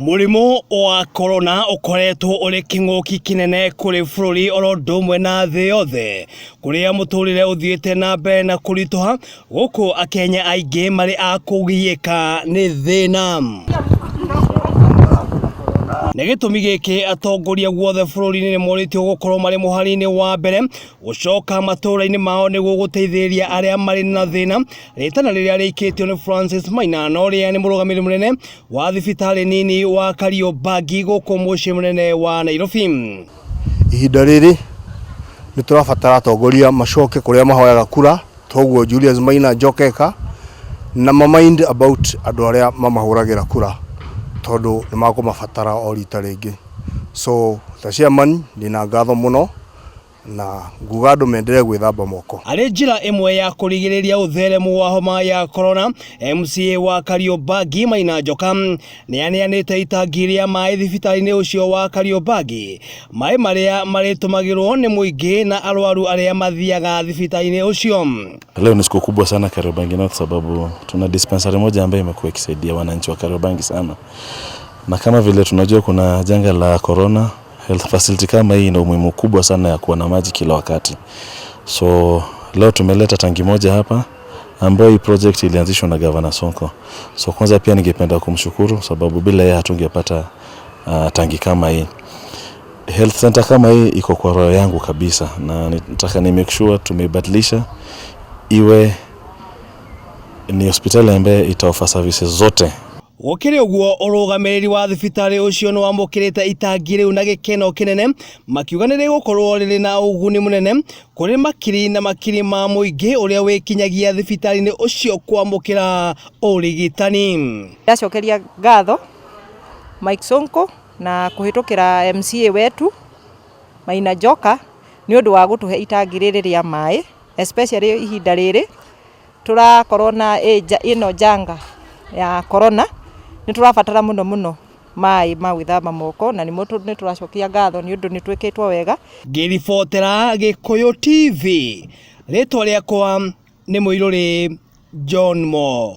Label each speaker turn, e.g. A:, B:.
A: Mũrimũ wa corona ũkoretwo ũrĩ kĩng'ũki kĩnene kũrĩ bũrũri oro ũndũ ũmwe na thĩ yothe, kũrĩa mũtũrĩre ũthiĩte na mbere na kũritũha, gũkũ akenya aingĩ marĩ a kũgiĩka nĩ thĩna. Nĩ gĩtũmi gĩkĩ atongoria guothe bũrũri-inĩ nĩ morĩtio gũkorwo marĩ mũhari-inĩ wa mbere gũcoka matũũra-inĩ mao nĩguo gũteithĩrĩria arĩa marĩ na thĩna. Rĩtana rĩrĩa rĩikĩtio nĩ Francis Maina na ũrĩa nĩ mũrũgamĩrĩri mũnene wa thibitarĩ nini wa Kariobangi gũkũ mũciĩ mũnene wa Nairobi.
B: Ihinda rĩrĩ nĩ tũrabatara atongoria macoke kũrĩa mahoyaga kura, toguo Julius Maina Njokeka, na ma mind about andũ arĩa mamahũragĩra kura, tondũ nĩ makũmabatara o rita rĩngĩ. So ta chairman ndĩna ngatho mũno na nguga andũ mendelee gwĩthamba moko.
A: Arĩ njĩra ĩmwe ya kũrigĩrĩria ũtheremu wa homa ya corona, MCA wa Kariobangi Maina Njoka nĩ aneanĩte itangi rĩa maĩ thibitarĩ-inĩ ũcio wa Kariobangi, maĩ marĩa marĩtũmagĩrwo nĩ mũingĩ na arwaru arĩa mathiaga thibitarĩ-inĩ ũcio.
C: Leo ni siku kubwa sana Kariobangi North sababu tuna dispensary moja ambayo imekuwa ikisaidia wananchi wa Kariobangi sana, na kama vile tunajua kuna janga la corona, health facility kama hii ina umuhimu kubwa sana ya kuwa na maji kila wakati. So leo tumeleta tangi moja hapa ambayo hii project ilianzishwa na Governor Sonko. So kwanza pia ningependa kumshukuru sababu bila yeye hatungepata tangi kama hii. Health center kama hii iko kwa roho yangu kabisa, na nataka ni make sure tumeibadilisha iwe ni hospitali ambayo itaoffer services zote.
A: Gũkĩrĩ ũguo, ũrũgamĩrĩri wa thibitarĩ ũcio nĩ wamũkĩrĩte itangi rĩu na gĩkeno kĩnene, makiuga nĩ rĩgũkorwo rĩrĩ na ũguni mũnene kũrĩ makiri na makiri ma mũingĩ ũrĩa wĩkinyagia thibitarĩ-inĩ ũcio kwamũkĩra ũrigitani.
D: Ndacokeria ngatho Mike Sonko na kũhĩtũkĩra MCA wetu Maina Njoka nĩ ũndũ wa gũtũhe itangi rĩrĩ rĩa maĩ, especially ihinda rĩrĩ tũrakorwo na ĩno janga ya corona. Nĩ tũrabatara mũno mũno maĩ ma gwĩthamba moko, na nĩmo nĩ tũracokia ngatho nĩ ũndũ nĩ twĩkĩtwo wega.
A: Ngĩribotera Gĩkũyũ TV, rĩtwa rĩakwa nĩ Mũirũrĩ John Mo.